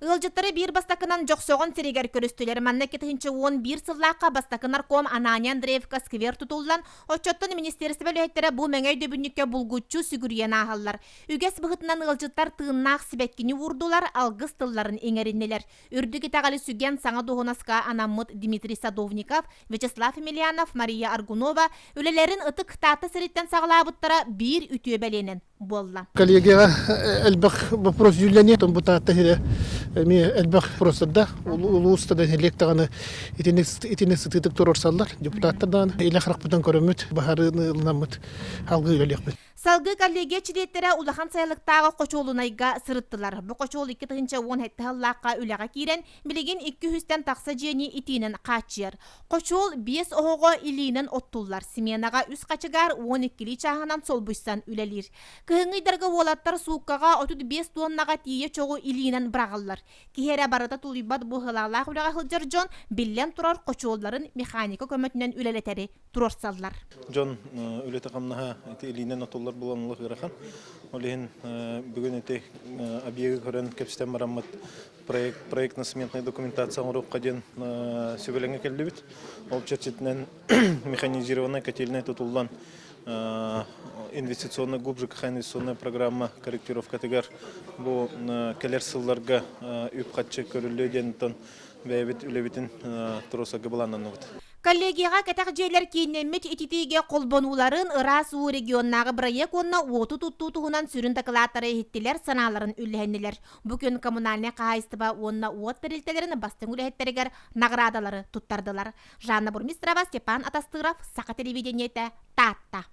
Ыалдьыттары биир бастакынан Дьохсоҕон сиригэр көрүстүлэр. Манна 2011 сыллаахха бастакы нарком Ананий Андреевка сквер тутуллан, оччоттон министиэристибэ үлэһиттэрэ бу мэҥэ өйдөбүнньүккэ булгуччу сүгүрүйэн ааһаллар. Үгэс быһыытынан ыалдьыттар тыыннаах сибэккини уурдулар, алгыс тылларын иҥэриннилэр. Үрдүк итэҕэли сүгэн саҥа дуоһунаска анаммыт Дмитрий Садовников, Вячеслав Емельянов, Мария Аргунова үлэлэрин ытык Таатта сириттэн саҕалаабыттара биир үтүө бэлиэнэн буолла. Коллегияҕа элбэх вопрос дьүүллэниэ, бу Таатта сирэ эмиэ элбэх вопростардаах, улуус да нэһилиэк даҕаны итини итини сытыытык туруорсаллар. Депутаттар даҕаны илэ харахпытын көрөммүт, баһарыыны ылынаммыт алгыы үлэлиэхпит. Салгыы коллегия чилиэттэрэ улахан сайылыктааҕы хочуолунайга сырыттылар. Бу хочуол 2017 сыллаахха үлэҕэ киирэн, билигин 200-тэн тахса дьиэни итиинэн хааччыйар. Хочуол биэс оһоҕо илиинэн оттуллар, сменаҕа үс хачыгаар 12-лии чааһынан солбуйсан үлэлиир. Кыһыҥҥы ыйдарга уолаттар сууккаҕа 35 туоннаҕа тиийэ чоҕу илиинэн быраҕаллар. Киһи эрэ барыта тулуйбат быһыылаах үлэҕэ сылдьар дьон, биллэн турар, хочуолларын механика көмөтүнэн үлэлэтэри туруорсаллар. Дьон үлэтэ-хамнаһа ити илиинэн отуллар буолан олох ыарахан. Ол иһин бүгүн ити объегы көрөн кэпсэтэн бараммыт проект проектно-сметная документация оҥоруохха диэн сүбэлэҥҥэ кэллибит. Ол чэрчитинэн механизированная котельная тутуллан инвестиционный ГУП ЖКХ инвестиционная программа корректировкатыгар бу кэлэр сылларга үп-харчы көрүллүө диэн бэйэбит үлэбитин туруорсарга былааннанныбыт. Коллегияҕа кэтэх дьиэлэр кииннэммит ититиигэ холбонууларын ыраас уу регионнааҕы бырайыак уонна уоту туттуу туһунан сүрүн дакылааттары иһиттилэр, санааларын үллэһиннилэр. Бу күн коммунальнай хаһаайыстыба уонна уот тэрилтэлэрин бастыҥ үлэһиттэригэр наҕараадалары туттардылар. Жанна Бурмистрова, Степан Атастыров, Саха телевидениетэ, Таатта.